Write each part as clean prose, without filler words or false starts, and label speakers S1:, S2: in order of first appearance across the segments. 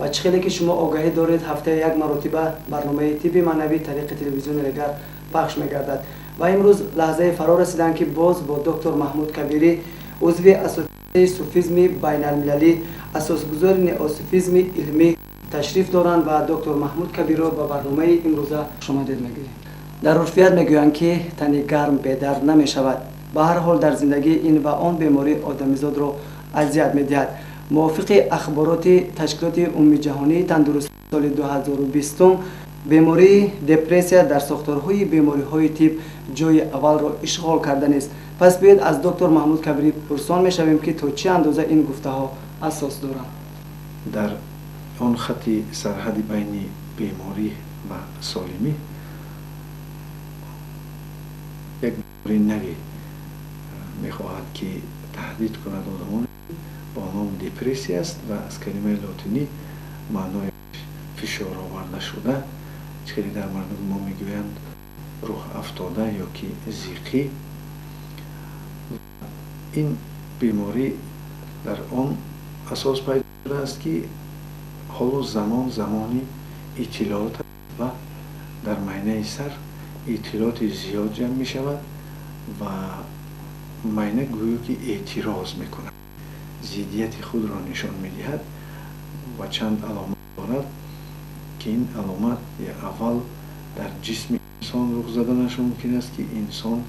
S1: Ва чӣ хеле ки шумо огаҳӣ доред, ҳафтаи як маротиба барномаи тибби маънавӣ тариқи телевизиони Регар пахш мегардад. Ва имрӯз лаҳзаи фаро расиданд, ки боз бо доктор Маҳмуд Кабирӣ, узви ассотсиатсияи суфизми байналмилалӣ, асосгузори неосуфизми илмӣ ташриф доранд ва доктор Маҳмуд Кабирро ба барномаи имрӯза хушомадед мегӯем. Дар урфият мегӯянд, ки тани гарм бедард намешавад. Ба ҳар ҳол дар зиндагӣ ин ва он беморӣ одамизодро азият медиҳад. Мувофиқи ахбороти ташкилоти умумиҷаҳонии тандурустӣ соли 2020 бемории депрессия дар сохторҳои бемориҳои тиб ҷои аввалро ишғол карда нест. Пас биёед аз доктор Маҳмуд Кабирӣ пурсон мешавем, ки то чӣ андоза ин гуфтаҳо асос доранд.
S2: Дар он хатти сарҳади байни беморӣ ва солимӣ як бемории наве мехоҳад, ки таҳдид кунад одамон, бо номи депрессия аст ва аз калимаи лотинӣ маънои фишор оварда шуда, чӣ хеле дар мардуми мо мегӯянд, рӯҳ афтода ё ки зиқӣ. Ин беморӣ дар он асос пайдо шудааст, ки ҳоло замон замони иттилоот ва дар майнаи сар иттилооти зиёд ҷамъ мешавад ва майна гӯё ки эътироз мекунад, зиддияти худро нишон медиҳад ва чанд аломат дорад, ки ин аломат аввал дар ҷисми инсон рух заданаш мумкин аст, ки инсон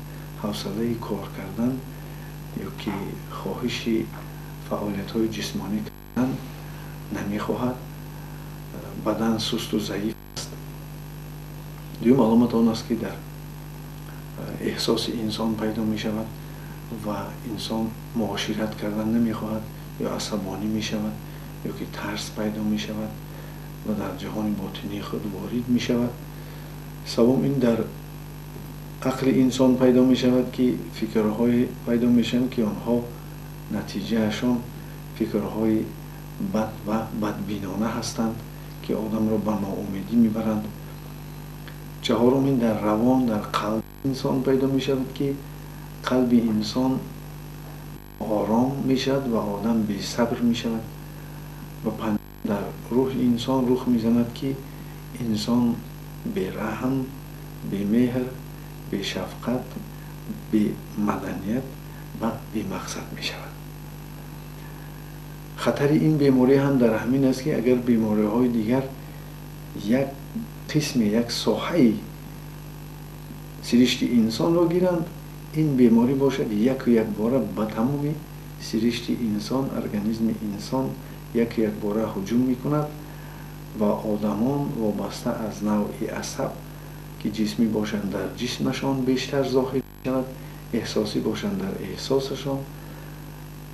S2: ҳавсалаи кор кардан ё ки хоҳиши фаъолиятҳои ҷисмонӣ кардан намехоҳад, бадан сусту заиф аст. Дуюм аломат он аст, ки дар эҳсоси инсон пайдо мешавад ва инсон муошират кардан намехоҳад, ё асабонӣ мешавад, ё ки тарс пайдо мешавад ва дар ҷаҳони ботинии худ ворид мешавад. Севум ин дар ақли инсон пайдо мешавад, ки фикрҳое пайдо мешаванд, ки онҳо натиҷаашон фикрҳои бад ва бадбинона ҳастанд, ки одамро ба ноумедӣ мебаранд. Чаҳорум ин дар равон, дар қалби инсон пайдо мешавад, ки қалби инсон ором мешавад ва одам бесабр мешавад. Ва панҷум дар рӯҳи инсон рух мезанад, ки инсон бераҳм, бемеҳр, бешафқат, бемаданият ва бемақсад мешавад. Хатари ин беморӣ ҳам дар ҳамин аст, ки агар бемориҳои дигар як қисме, як соҳаи сиришти инсонро гиранд, ин беморӣ бошад яку якбора ба тамоми сиришти инсон, организми инсон яку якбора ҳуҷум мекунад ва одамон вобаста аз навъи асаб, ки ҷисмӣ бошанд, дар ҷисмашон бештар зоҳир мешавад, эҳсосӣ бошанд, дар эҳсосашон,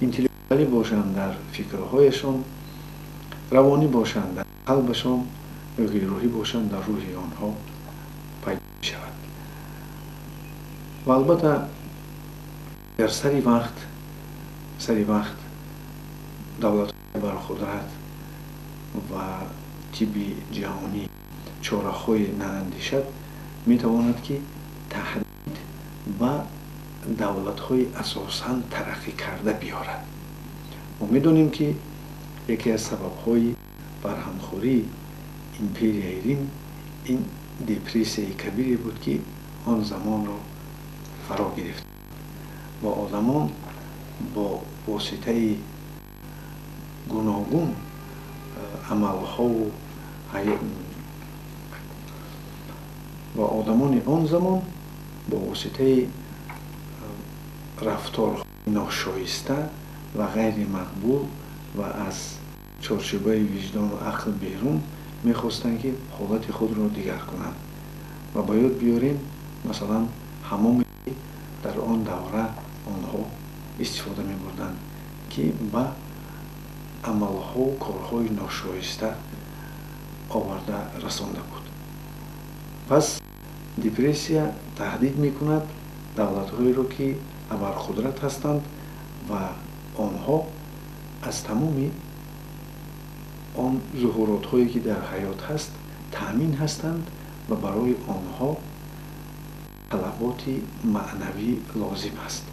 S2: интеллектуалӣ бошанд, дар фикрҳояшон, равонӣ бошанд, дар қалбашон, ё ки рӯҳӣ бошанд, дар рӯҳи онҳо пайдо мешавад. Ва албатта дар сари вақт давлатҳои барқудрат ва тибби ҷаҳонӣ чораҳое наандешад, метавонад, ки таҳдид ба давлатҳои асосан тараққӣ карда биёрад. Мо медонем, ки яке аз сабабҳои барҳамхӯрии империяи Рим ин депрессияи кабире буд, ки он замонро фаро гирифт ва одамон бо воситаи гуногун амалҳову ва одамони он замон бо воситаи рафторҳои ношоиста ва ғайримақбул ва аз чорчӯбаи виҷдону ақл берун мехостанд, ки ҳолати худро дигар кунанд. Ва ба ёд биёрем, масалан, ҳамоме дар он давра онҳо истифода мебурданд, ки ба амалҳову корҳои ношоиста оварда расонда буд. Пас депрессия таҳдид мекунад давлатҳоеро, ки абарқудрат ҳастанд ва онҳо аз тамоми он зуҳуротҳое, ки дар ҳаёт ҳаст, таъмин ҳастанд ва барои онҳо талаботи маънавӣ лозим аст.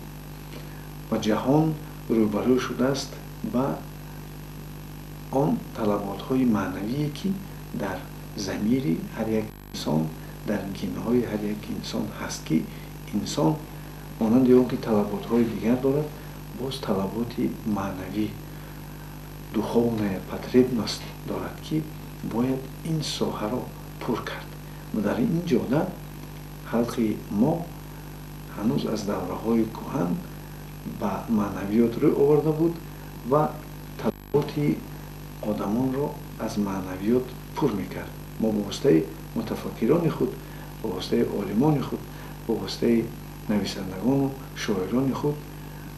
S2: Ва ҷаҳон рӯбарӯ шудааст ба Он талаботҳои маънавие, ки дар замири ҳар як инсон, дар генҳои ҳар як инсон ҳаст, ки инсон монанди он ки талаботҳои дигар дорад, боз талаботи маънавӣ, духовная потребность дорад, ки бояд ин соҳаро пур кард. Ва дар ин ҷода халқи мо ҳанӯз аз давраҳои кӯҳан ба маънавиёт рӯй оварда буд ва талаботи одамонро аз маънавиёт пур мекард. Мо бо воситаи мутафаккирони худ, бо воситаи олимони худ, бо воситаи нависандагону шоирони худ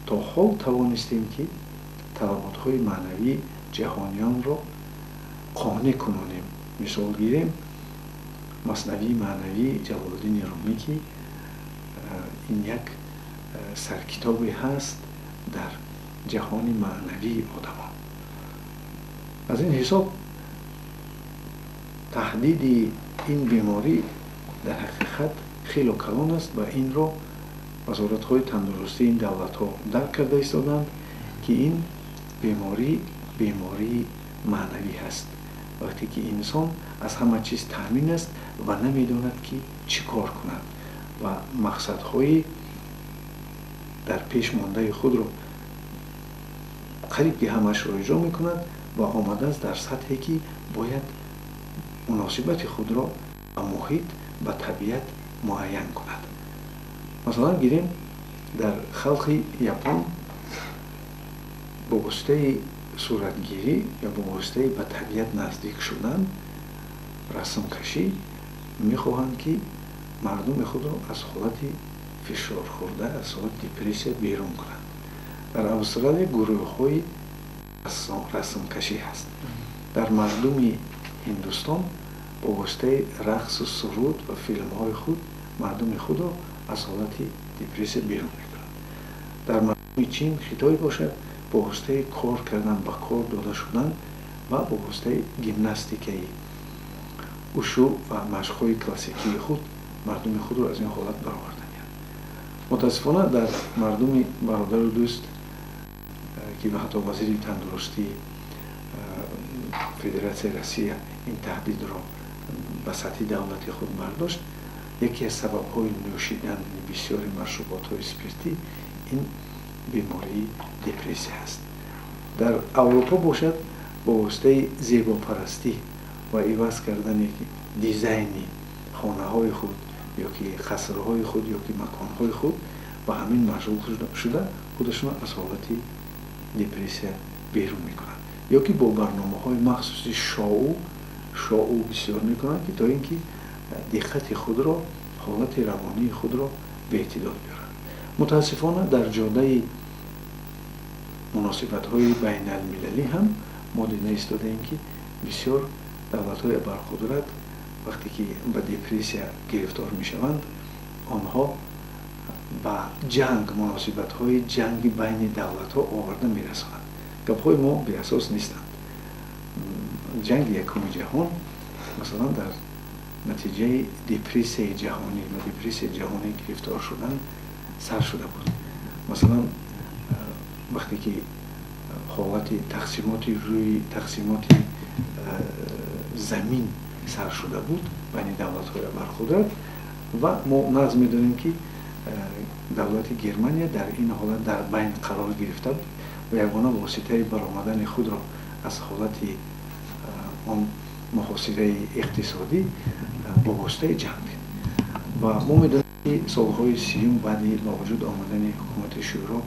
S2: то ҳол тавонистем, ки талаботҳои маънавии ҷаҳониёнро қонеъ кунонем. Мисол гирем Маснавии маънавии Ҷалолуддини Румӣ, ки ин як саркитобе ҳаст дар ҷаҳони маънавии одамон. Аз ин ҳисоб таҳдиди ин беморӣ дар ҳақиқат хело калон аст ва инро вазоратҳои тандурустии ин давлатҳо дарк карда истоданд, ки ин беморӣ бемории маънавӣ ҳаст. Вақте ки инсон аз ҳама чиз таъмин аст ва намедонад, ки чӣ кор кунад ва мақсадҳои дар пеш мондаи худро қариб ки ҳамашро иҷро мекунад ва омадааст дар сатҳе, ки бояд муносибати худро ба муҳит, ба табиат муайян кунад. Масалан гирем, дар халқи Япон бо воситаи суратгирӣ ё бо воситаи ба табиат наздик шудан, расмкашӣ, мехоҳанд, ки мардуми худро аз ҳолати фишорхӯрда, аз ҳолати депрессия берун кунанд. Дар Австралия гурӯҳҳои расмкашӣ ҳаст. Дар мардуми Ҳиндустон бо воситаи рақсу суруд ва филмҳои худ мардуми худро аз ҳолати депрессия берун мекунанд. Дар мардуми Чин, Хитой бошад, бо воситаи кор кардан, ба кор дода шудан ва бо воситаи гимнастикаи ушу ва машқҳои классикии худ мардуми худро аз ин ҳолат бароварданианд. Мутаассифона, дар мардуми бародару дӯст, ки ҳатто вазири тандурустии Федератсияи Россия ин таҳдидро ба сатҳи давлати худ бардошт, яке аз сабабҳои нӯшидани бисёри машруботҳои спиртӣ ин бемории депрессия аст. Дар Аврупо бошад, бо воситаи зебопарастӣ ва иваз кардани дизайни хонаҳои худ ё ки қасрҳои худ ё ки маконҳои худ ба ҳамин машғул шуда, худашонро аз ҳолати депрессия берун мекунанд, ё ки бо барномаҳои махсуси шоу бисёр мекунанд, ки то ин ки диққати худро, ҳолати равонии худро беэътидол биёранд. Мутаассифона, дар ҷодаи муносибатҳои байналмилалӣ ҳам мо дида истодаем, ки бисёр давлатҳои абарқудрат вақте ки ба депрессия гирифтор мешаванд, онҳо ба ҷанг, муносибатҳои ҷанги байни давлатҳо оварда мерасонанд. Гапҳои мо беасос нестанд. Ҷанги якуми ҷаҳон, масалан, дар натиҷаи депрессияи ҷаҳонӣ ва депрессияи ҷаҳонӣ гирифтор шудан сар шуда буд. Масалан, вақте ки ҳолати тақсимоти рӯи тақсимоти замин сар шуда буд байни давлатҳои абарқудрат, ва мо нағз медонем, ки давлати Германия дар ин ҳолат дар байн қарор гирифта буд ва ягона воситаи баромадани худро аз ҳолати он муҳосираи иқтисодӣ бо воситаи ҷанг дид. Ва мо медонем, ки солҳои 30-юм баъди ба вуҷуд омадани ҳукумати Шӯро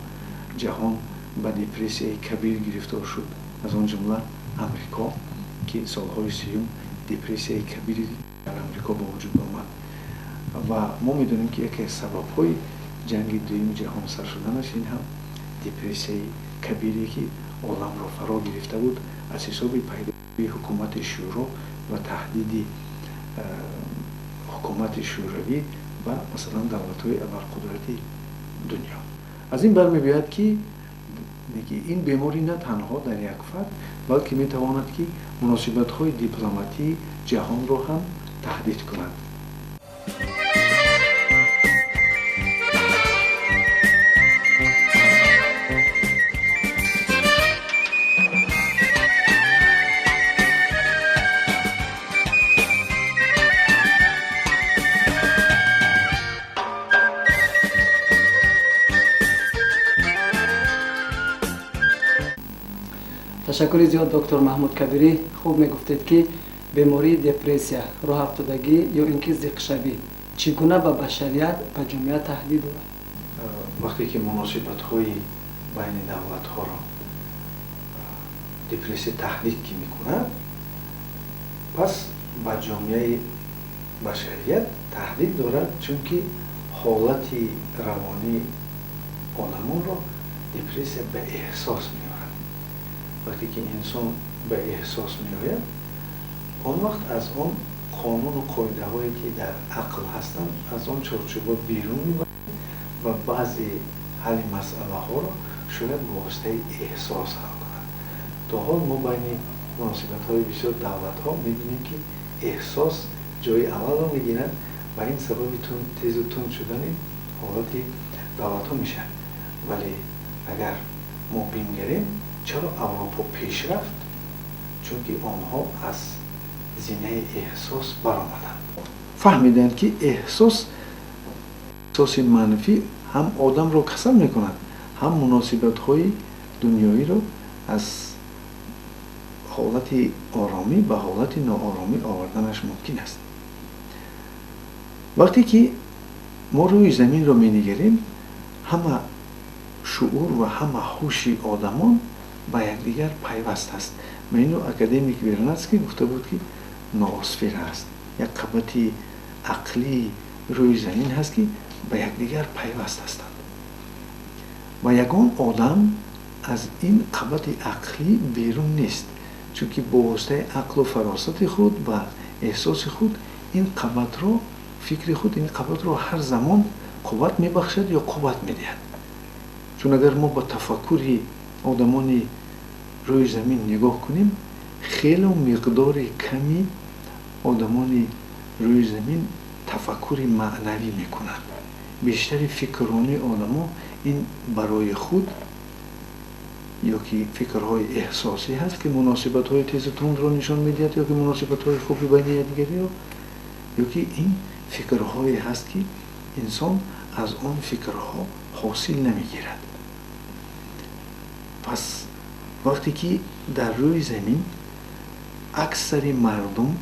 S2: ҷаҳон ба депрессияи кабир гирифтор шуд, аз он ҷумла Амрико, ки солҳои 30-юм депрессияи кабири дар Амрико ба вуҷуд омад. Ва мо медонем, ки яке аз сабабҳои ҷанги дуюми ҷаҳон сар шуданаш ин ҳам депрессияи кабире, ки оламро фаро гирифта буд, аз ҳисоби пайдои ҳукумати Шӯро ва таҳдиди ҳукумати Шӯравӣ ва, масалан, давлатҳои абарқудрати дунё. Аз ин бармебиёяд, ки ин беморӣ на танҳо дар як фард, балки метавонад, ки муносибатҳои дипломатии ҷаҳонро ҳам таҳдид кунад.
S1: Ташаккури зиёд, доктор Маҳмуд Кабирӣ. Хуб, мегуфтед, ки бемории депрессия, роҳафтодагӣ ё ин ки зиқшавӣ чӣ гуна ба башарият, ба ҷомеа таҳдид дорад?
S2: Вақте ки муносибатҳои байни давлатҳоро депрессия таҳдид ки мекунад, пас ба ҷомеаи башарият таҳдид дорад, чунки ҳолати равонии одамонро депрессия ба эҳсос меорад. Вақте ки инсон ба эҳсос меояд, он вақт аз он қонуну қоидаҳое, ки дар ақл ҳастанд, аз он чорчӯба берун мебарад ва баъзе ҳалли масъалаҳоро шояд бо воситаи эҳсос ҳал кунад. То ҳол мо байни муносибатҳои бисёр давлатҳо мебинем, ки эҳсос ҷои аввалро мегирад ва ин сабаби тезу тунд шудани ҳолати давлатҳо мешавад. Вале агар мо бингарем, чаро Аврупо пеш рафт? Чунки онҳо аз зинаи эҳсос баромаданд, фаҳмиданд, ки эҳсоси манфӣ ҳам одамро касал мекунад, ҳам муносибатҳои дунёиро аз ҳолати оромӣ ба ҳолати нооромӣ оварданаш мумкин аст. Вақте ки мо рӯи заминро менигарем, ҳама шуур ва ҳама ҳуши одамон ба якдигар пайваст аст. Ва инро академик Вернадский гуфта буд, ки ноосфера аст, як қабати ақлии рӯи замин ҳаст, ки ба якдигар пайваст ҳастанд ва ягон одам аз ин қабати ақлӣ берун нест, чунки бо воситаи ақлу фаросати худ ва эҳсоси худ ин қабатро, фикри худ ин қабатро ҳар замон қувват мебахшад ё қувват медиҳад. Чун агар мо ба тафаккури одамони рӯи замин нигоҳ кунем, хело миқдори ками одамони рӯи замин тафаккури маънавӣ мекунанд. Бештари фикррони одамо ин барои худ ё ки фикрҳои эҳсосӣ ҳаст, ки муносибатҳои тезу тундро нишон медиҳад, ё ки муносибатҳои хуби байни якдигариро, ё ки ин фикрҳое ҳаст, ки инсон аз он фикрҳо ҳосил намегирад. Пас вақте ки дар рӯи замин аксари мардум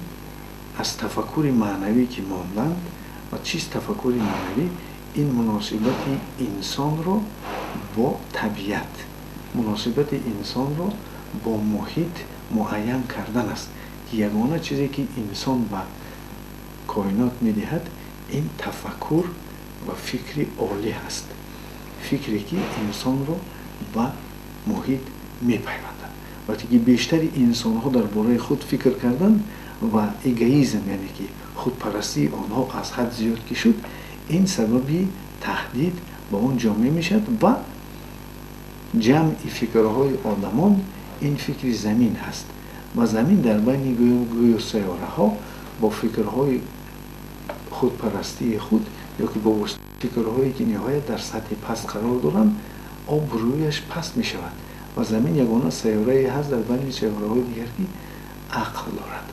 S2: аз тафаккури маънавӣ ки монданд, ва чист тафаккури маънавӣ? Ин муносибати инсонро бо табиат, муносибати инсонро бо муҳит муайян кардан аст, ки ягона чизе, ки инсон ба коинот медиҳад, ин тафаккур ва фикри олӣ ҳаст, фикре, ки инсонро ба муҳит мепайвандад. Вақте ки бештари инсонҳо дар бораи худ фикр карданд ва эгоизм, яъне ки худпарастии онҳо аз ҳад зиёд ки шуд, ин сабаби таҳдид ба он ҷомеа мешавад. Ва ҷамъи фикрҳои одамон ин фикри замин ҳаст ва замин дар байни гӯё сайёраҳо бо фикрҳои худпарастии худ ё ки бо фикрҳое, ки ниҳоят дар сатҳи паст қарор доранд, обрӯяш паст мешавад. Ва замин ягона сайёрае ҳаст дар байни сайёраҳои дигар, ки ақл дорад.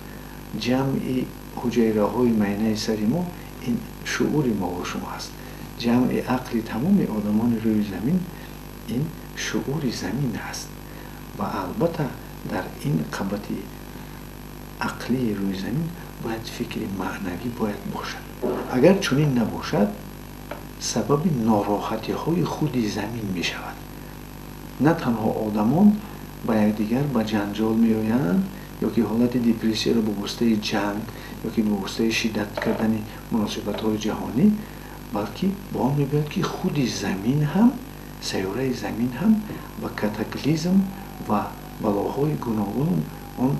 S2: Ҷамъи ҳуҷайраҳои майнаи сари мо ин шуури мо ва шумо ҳаст. Ҷамъи ақли тамоми одамони рӯи замин ин шуури замин ҳаст. Ва албатта дар ин қабати ақлии рӯи замин бояд фикри маънавӣ бояд бошад. Агар чунин набошад, сабаби нороҳатиҳои худи замин мешавад. На танҳо одамон ба якдигар ба ҷанҷол меоянд ё ки ҳолати депрессияро бо воситаи ҷанг ё ки бо воситаи шиддат кардани муносибатҳои ҷаҳонӣ, балки бо он мебиёяд, ки худи замин ҳам, сайёраи замин ҳам ба катаклизм ва балоҳои гуногун, он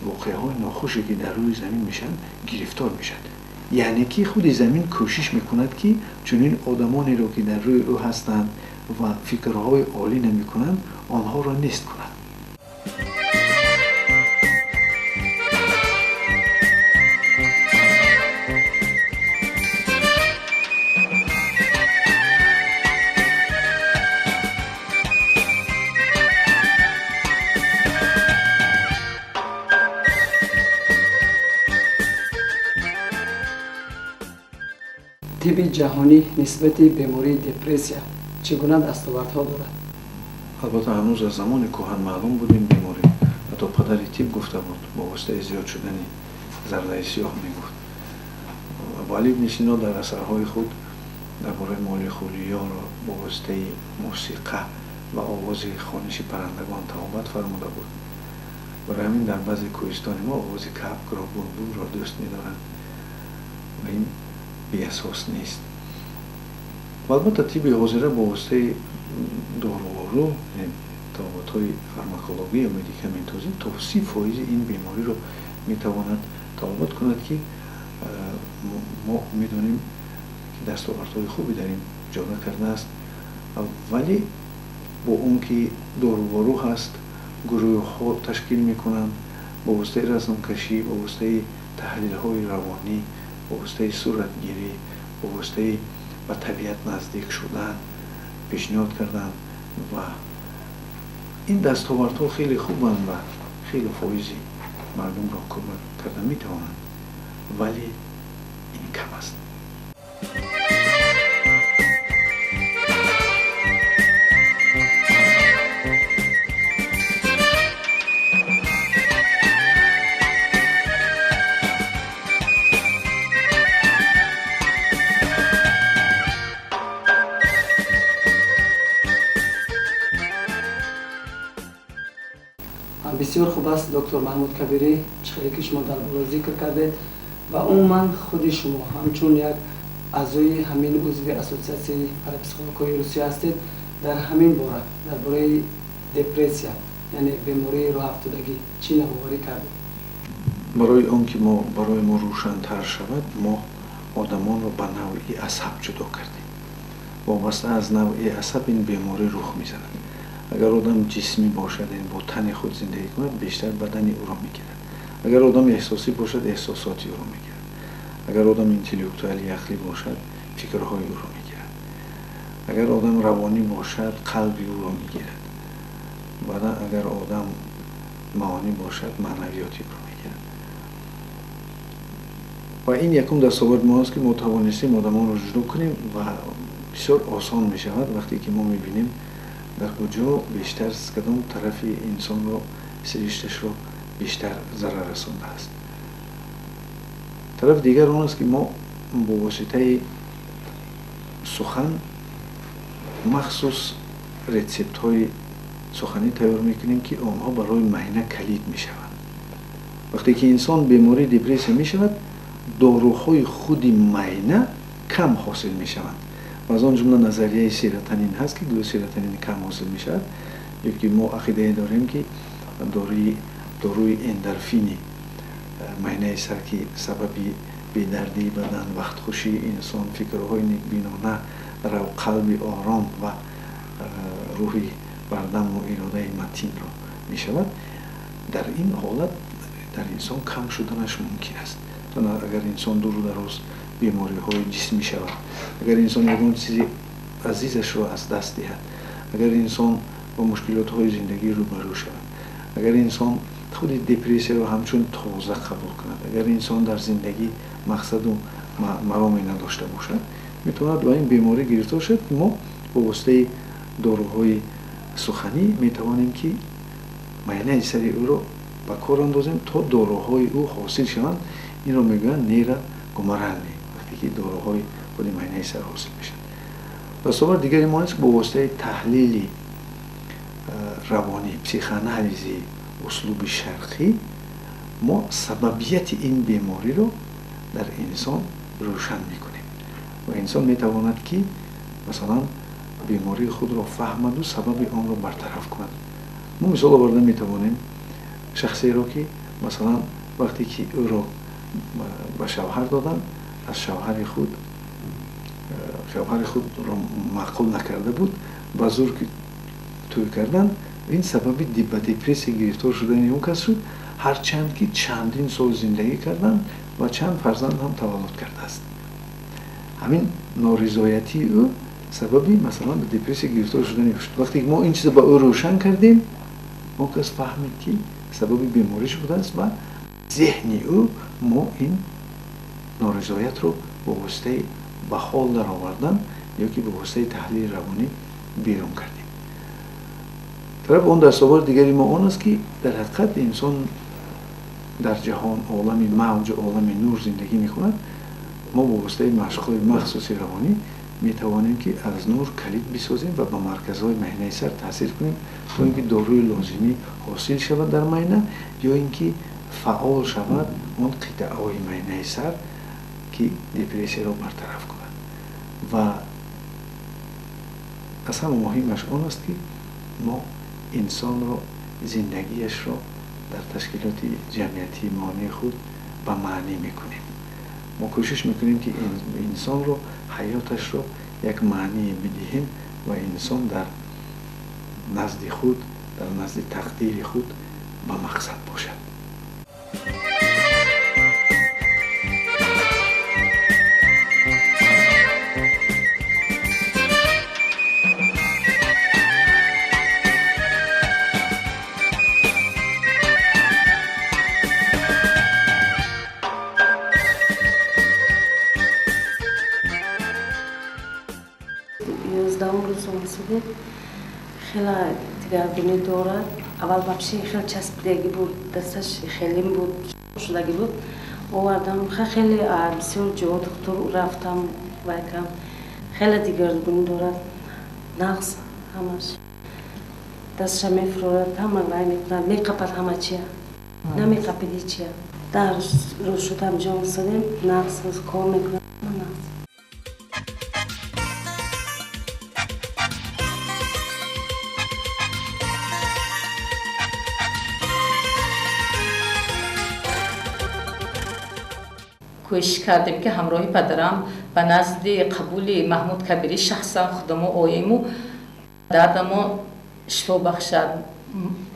S2: воқеаҳои нохуше, ки дар рӯи замин мешаванд, гирифтор мешавад. Яъне ки худи замин кӯшиш мекунад, ки чунин одамонеро, ки дар рӯи ӯ ҳастанд ва фикрҳои олӣ намекунанд, онҳоро нест кунад.
S1: Тибби ҷаҳонӣ нисбати бемории депрессия чӣ гуна дастовардҳо дорад?
S2: Албатта, ҳанӯз аз замони кӯҳан маълум буд ин беморӣ. Ҳатто падари тиб гуфта буд, бо воситаи зиёд шудани зардаи сиёҳ мегуфт. Абуалӣ ибни Сино дар асарҳои худ дар бораи молихулиёро бо воситаи мусиқа ва овози хониши паррандагон табобат фармуда буд. Барои ҳамин дар баъзе кӯҳистони мо овози кабкро, булбулро дӯст медоранд ва ин беасос нест. Ва албатта тибби ҳозира бо воситаи дорувору, табобатҳои фармакологӣ ё медикаментозӣ то 30% ин бемориро метавонад табобат кунад, ки мо медонем ки дастовардҳои хубе дар ин ҷода кардааст. Вале бо он ки дорувору ҳаст, гурӯҳҳо ташкил мекунанд бо воситаи расмкашӣ, бо воситаи таҳлилҳои равонӣ, бо воситаи суратгирӣ, бо воситаи ба табиат наздик шудан пешниҳод карданд ва ин дастовардҳо хеле хубанд ва хеле фоизи мардумро кӯмак карда метавонанд, вале ин кам аст.
S1: Бисёр хуб аст, доктор Маҳмуд Кабирӣ, чӣ хеле ки шумо дар боло зикр кардед ва умуман худи шумо ҳамчун як аъзои ҳамин узви ассотсиатсияи парапсихологҳои Русия ҳастед, дар ҳамин бора, дар бораи депрессия, яъне бемории рӯҳафтодагӣ чӣ навоварӣ кардед?
S2: Барои он ки барои мо рӯшантар шавад, мо одамонро ба навъи асаб ҷудо кардем. Вобаста аз навъи асаб ин беморӣ рух мезанад. Агар одам ҷисмӣ бошад, яъне бо тани худ зиндагӣ кунад, бештар бадани ӯро мегирад. Агар одам эҳсосӣ бошад, эҳсосоти ӯро мегирад. Агар одам интеллектуали ақлӣ бошад, фикрҳои ӯро мегирад. Агар одам равонӣ бошад, қалби ӯро мегирад. Баъдан агар одам маъонӣ бошад, маънавиёти ӯро мегирад. Ва ин якум дастовард мо аст, ки мо тавонистем одамонро ҷудо кунем ва бисёр осон мешавад вақте ки мо мебинем дар куҷо бештар кадом тарафи инсонро, сиришташро бештар зарар расондааст. Тарафи дигар он аст, ки мо бо воситаи сухан махсус рецептҳои суханӣ тайёр мекунем, ки онҳо барои майна калид мешаванд. Вақте ки инсон бемории депрессия мешавад, доруҳои худи майна кам ҳосил мешаванд. Ва аз он ҷумла назарияи серотонин ҳаст, ки гӯё серотонин кам ҳосил мешавад, ё ки мо ақидае дорем, ки доруи эндорфини майнаи сар, ки сабаби бедардии бадан, вақтхушии инсон, фикрҳои некбинона, қалби ором ва рӯҳи бардаму иродаи матинро мешавад, дар ин ҳолат дар инсон кам шуданаш мумкин аст. Агар инсон дуру дароз бемориҳои ҷисмӣ шавад, агар инсон ягон чизи азизашро аз даст диҳад, агар инсон бо мушкилотҳои зиндагӣ рӯбарӯ шавад, агар инсон худи депрессияро ҳамчун тоза қабул кунад, агар инсон дар зиндагӣ мақсаду мароме надошта бошад, метавонад ба ин беморӣ гирифтор шавад. Мо бо воситаи доруҳои суханӣ метавонем, ки майнаи сари ӯро ба кор андозем, то доруҳои ӯ ҳосил шаванд. Инро мегӯянд нейрогуморални, вақте ки доруҳои худи майнаи сар ҳосил мешаванд. Дастовард дигари мо аст, ки бо воситаи таҳлили равонӣ, психоанализи услуби шарқӣ мо сабабияти ин бемориро дар инсон рӯшан мекунем ва инсон метавонад, ки масалан бемории худро фаҳмаду сабаби онро бартараф кунад. Мо мисол оварда метавонем шахсеро, ки масалан вақте ки ӯро ба шавҳар доданд, аз шавҳари худро маъқул накарда буд, ба зур тӯй карданд. Ин сабаби ба депрессия гирифтор шудани он кас шуд, ҳарчанд ки чандин сол зиндагӣ карданд ва чанд фарзанд ҳам таваллуд кардааст. Ҳамин норизоятии ӯ сабаби масалан ба депрессия гирифтор шудани ӯ шуд. Вақте ки мо ин чизро ба ӯ рӯшан кардем, он кас фаҳмид, ки сабаби бемориш будааст ва зеҳни ӯ мо ин норизоятро бо воситаи ба ҳол даровардан ё ки бо воситаи таҳлили равонӣ берун кардем. Тараф он дастовард дигари мо он аст, ки дар ҳақиқат инсон дар ҷаҳон, олами мавҷ, олами нур зиндагӣ мекунад. Мо бо воситаи машқҳои махсуси равонӣ метавонем, ки аз нур калид бисозем ва ба марказҳои майнаи сар таъсир кунем, то ин ки доруи лозимӣ ҳосил шавад дар майна, ё ин ки фаъол шавад он қитъаҳои майнаи сар, ки депрессияро бартараф кунад. Ва аз ҳама муҳимаш он аст, ки мо инсонро, зиндагиашро дар ташкилоти ҷамъиятии маъонии худ ба маънӣ мекунем. Мо кӯшиш мекунем, ки инсонро, ҳаёташро як маъние бидиҳем ва инсон дар назди худ, дар назди тақдири худ ба мақсад бошад.
S3: Хеле дигаргунӣ дорад. Аввал вообще хеле часпидагӣ буд, дасташ хеле буд, шудагӣ буд. Овардам, хеле бисёр ҷо духтур рафтам, вайкам. Хеле дигаргунӣ дорад. Нағз ҳамаш. Дастша мефурорад, ҳама вай мекунад, меқапад ҳама чия. Намеқапид ҳечия. Дар рӯз шудам ҷон садем, нағз кор мекунад, нағз.
S4: Кӯшиш кардем, ки ҳамроҳи падарам ба назди қабули Маҳмуд Кабирӣ шахсан худамо оему дардамо шифо бахшад.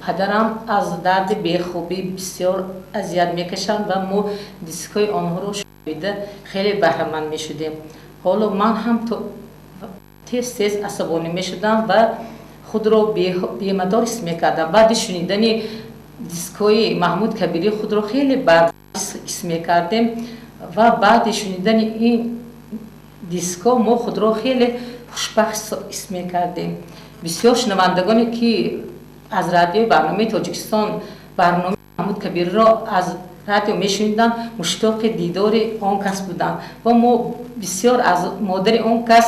S4: Падарам аз дарди бехобӣ бисёр азият мекашанд ва мо дискҳои онҳоро шунида хеле баҳраманд мешудем. Ҳоло ман ҳам тез тез асабонӣ мешудам ва худро бемадор ҳис мекардам. Баъди шунидани дискҳои Маҳмуд Кабирӣ худро хеле бад ҳис мекардем ва баъди шунидани ин дискҳо мо худро хеле хушбахт ҳис мекардем. Бисёр шунавандагоне, ки аз радиои барномаи Тоҷикистон барномаи Маҳмуд Кабириро аз радио мешуниданд, муштоқи дидори он кас буданд ва мо бисёр аз модари он кас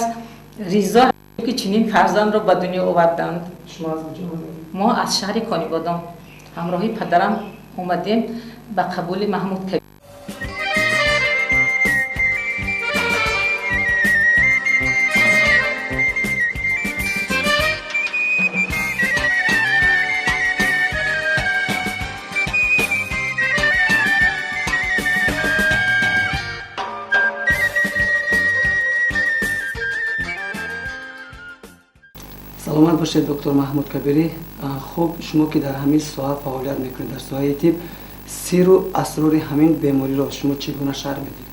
S4: ризо, ки чунин фарзандро ба дунё оварданд. Мо аз шаҳри Конибодом ҳамроҳи падарам омадем ба қабули Маҳмуд Кабирӣ.
S1: Саломат бошед, доктор Маҳмуд Кабирӣ. Хуб, шумо ки дар ҳамин соҳа фаъолият мекунед, дар соҳаи тиб, сиру асрори ҳамин бемориро шумо чӣ гуна шарҳ медиҳед?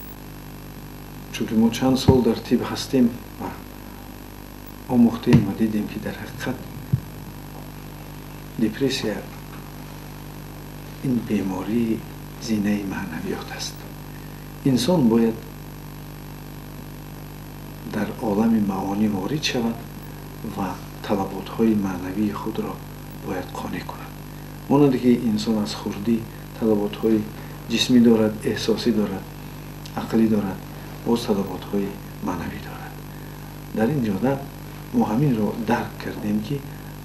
S2: Чунки мо чанд сол дар тиб ҳастем ва омӯхтем ва дидем, ки дар ҳақиқат депрессия ин бемории зинаи маънавиёт аст. Инсон бояд дар олами маъонӣ ворид шавад ва талаботҳои маънавии худро бояд қонеъ кунад. Монанде ки инсон аз хурдӣ талаботҳои ҷисмӣ дорад, эҳсосӣ дорад, ақлӣ дорад, боз талаботҳои маънавӣ дорад. Дар ин ҷода мо ҳаминро дарк кардем, ки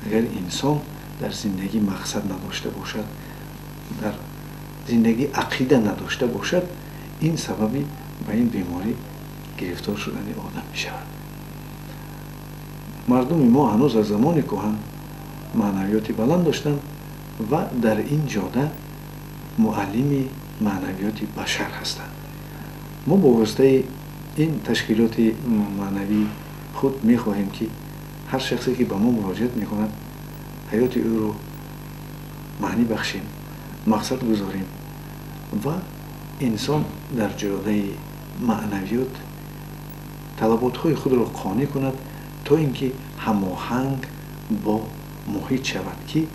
S2: агар инсон дар зиндагӣ мақсад надошта бошад, дар зиндагӣ ақида надошта бошад, ин сабаби ба ин беморӣ гирифтор шудани одам мешавад. Мардуми мо ҳанӯз аз замони кӯҳан маънавиёти баланд доштанд ва дар ин ҷода муаллими маънавиёти башар ҳастанд. Мо бо воситаи ин ташкилоти маънавии худ мехоҳем, ки ҳар шахсе, ки ба мо муроҷиат мекунад, ҳаёти ӯро маънӣ бахшем, мақсад гузорем ва инсон дар ҷодаи маънавиёт талаботҳои худро қонеъ кунад, то ин ки ҳамоҳанг бо муҳит шавад, ки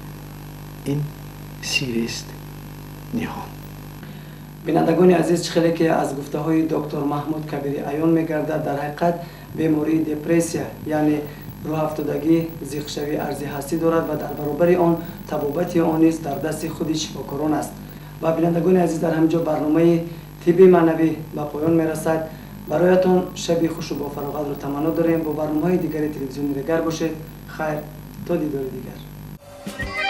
S2: ин сирест ниҳон.
S1: Бинандагони азиз, чӣ хеле ки аз гуфтаҳои доктор Маҳмуд Кабирӣ аён мегардад, дар ҳақиқат бемории депрессия, яъне Рӯҳафтодагӣ, зиқшавии арзи ҳастӣ дорад ва дар баробари он табобати он низ дар дасти худи шифокорон аст. Ва бинандагони азиз, дар ҳамин ҷо барномаи тибби маънавӣ ба поён мерасад. Бароятон шаби хушу бофароғатро таманно дорем. Бо барномаҳои дигари телевизиони Регар бошед. Хайр, то дидори дигар.